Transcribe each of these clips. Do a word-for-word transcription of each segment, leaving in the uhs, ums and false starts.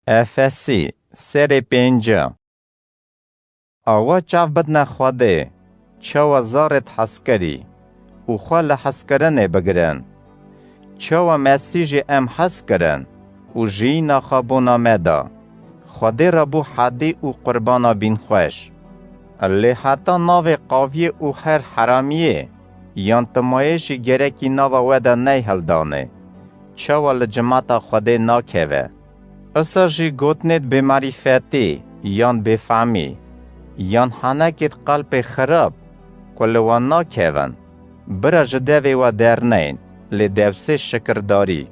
Efesî, serê pênca. Awa çav bidne Xwedê, çawa zarêt hezkirî û xwe li hezkirinê bigirin. Çawa Mesî jî em hez kirin û jiyîna xwe bona me da. Xwedê re bû hedî û qurbana bînxweş. Lê heta navê qaviyê û her heramiyê yan timayê jî gerekî nava we de neyhildanê. Çawa li cimata Xwedê nakeve. Isa jî gotinêt bêmarîfetî yan bêfemî yan henekêt qelpê xirab ku li wan nakevin, bira ji devê we derneyên, lê dewsê şikirdarî.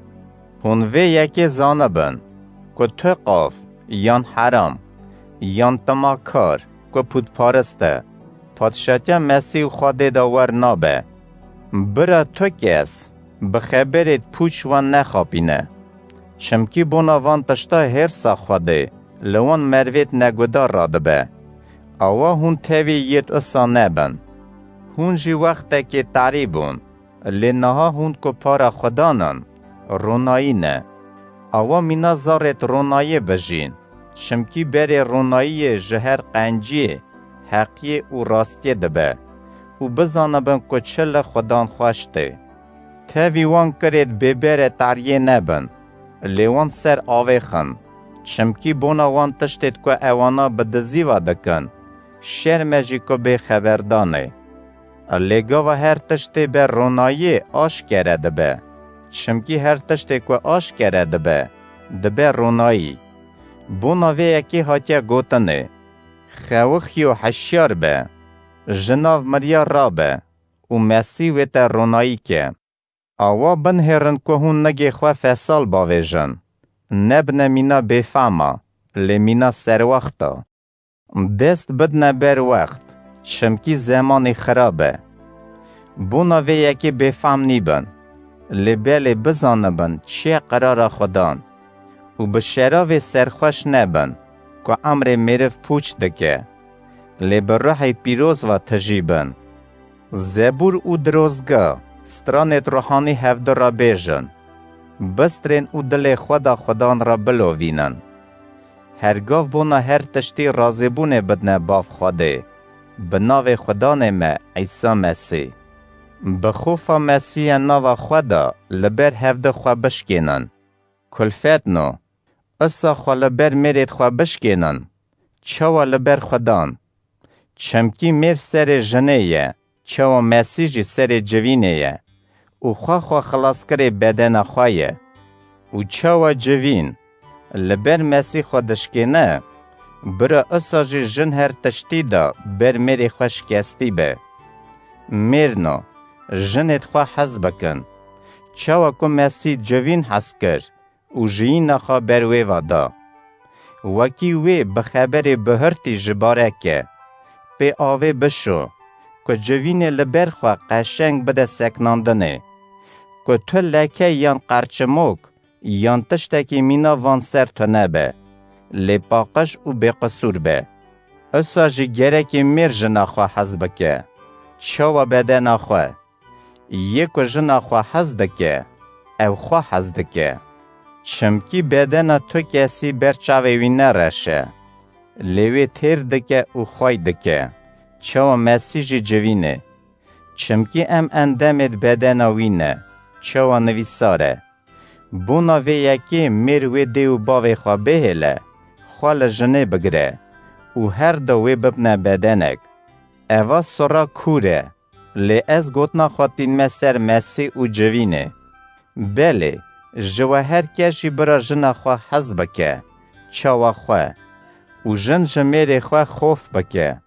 Hûn vê yekê zanibin ku tu qav yan heram yan timakar ku pûtparist e, padşatiya Mesîh û Xwedê de wer nabe. Bira tu kes bi xeberêt pûç wan nexapîne. Çimkî bona van tişta hêrsa Xwedê li wan mervêt negudar radibe. Awa hûn tevî yêt usa nebin. Hûn jî wextekê tarî bûn, lê niha hûn ku para Xwedan in, ronayî ne. Awa mîna zarêt ronayê bijîn, çimkî berê ronayiyê ji her qenciyê, heqiyê û rastiyê dibe û bizanibin ku çi li Xwedan xweş tê. Tevî wan kirêt bêbere tariyê nebin, lê wan ser avêxin, çimkî bona wan tiştêt ku ewana bi dizî ve dikin, şerm e jî ku bêxeberdan ê. Lê gava her tiştê be ronayiyê aşkere dibe, çimkî her tiştê ku aşkere dibe, dibe ronayî. Bona vê yekê hatiye gotinê, xewixî û hişyar be, ji nav miriya rabe û Mesîh wê te ronayî ke. Awa binihêrin ku hûn nigê xwe fesal bavêjin. Nebine mîna bêfema, lê mîna serwexta. Dest bidine ber wext, çimkî zemanê xirab e. Bona vê yekê bêfam nîbin, lê belê bizanibin çi ye qirara Xwedan û bi şeravê serxweş nebin ku emrê mêriv pûç dike, lê bi ruhê pîroz ve tijî bin. Zebûr û dirozga, stranêt ruhanî hevdu re bêjin. Bistrên û dilê xwe da Xwedan re bilovînin. Hergav bona her tiştî razêbûnê bidine Bav Xwedê, bi navê Xwedanê me Îsa Mesîh. Bi xofa Mesîhe nava xwe da li ber hevdu xwe bişkênin. Kulfetno, isa xwe li ber mêrêt xwe bişkênin. Çawa li ber Xwedan? Çimkî mêr serê jinê ye, çawa Mesîh jî serê civînê ye û xwe xwe xilaskirê bedena xwe ye. Û çawa civîn li ber Mesîh xwe dişkêne, bira isa jî jin her tiştî de ber mêrê xwe şikestî be. Mêrno, jinêt xwe hez bikin. Çawa ku Mesîh civîn hez kir û jiyîna xwe ber wê ve da. Wekî wê bi xeberê bihurtî ji bare ke, pê avê bişo, ku civînê li ber xwe qeşeng bide seknandinê, ku tu leke yan qerçimok yan tiştekî mîna van ser tu nebe, lê paqij û bêqisûr be. Isa jî gerekê mêr jina xwe hez bike, çawa bedena xwe. Yê ku jina xwe hez dike, ew xwe hez dike. Çimkî bedena tu kesî ber çavê wî ne reş e, lê wê têr dike û xway dike, çawa Mesîh jî civîn e. Çimkî em endemêt bedena wî ne, çawa nivîsar e. Bona vê yekê mêr wê dê û bavê xwe bihêle, xwe li jinê bigire û her du wê bibine bedenek. Eva sora kûr e, lê ez gotina xwe tînime ser Mesîh û civînê. Belê, ji we her kes jî bira jina xwe hez bike, çawa xwe, û jin ji mêrê xwe xof bike,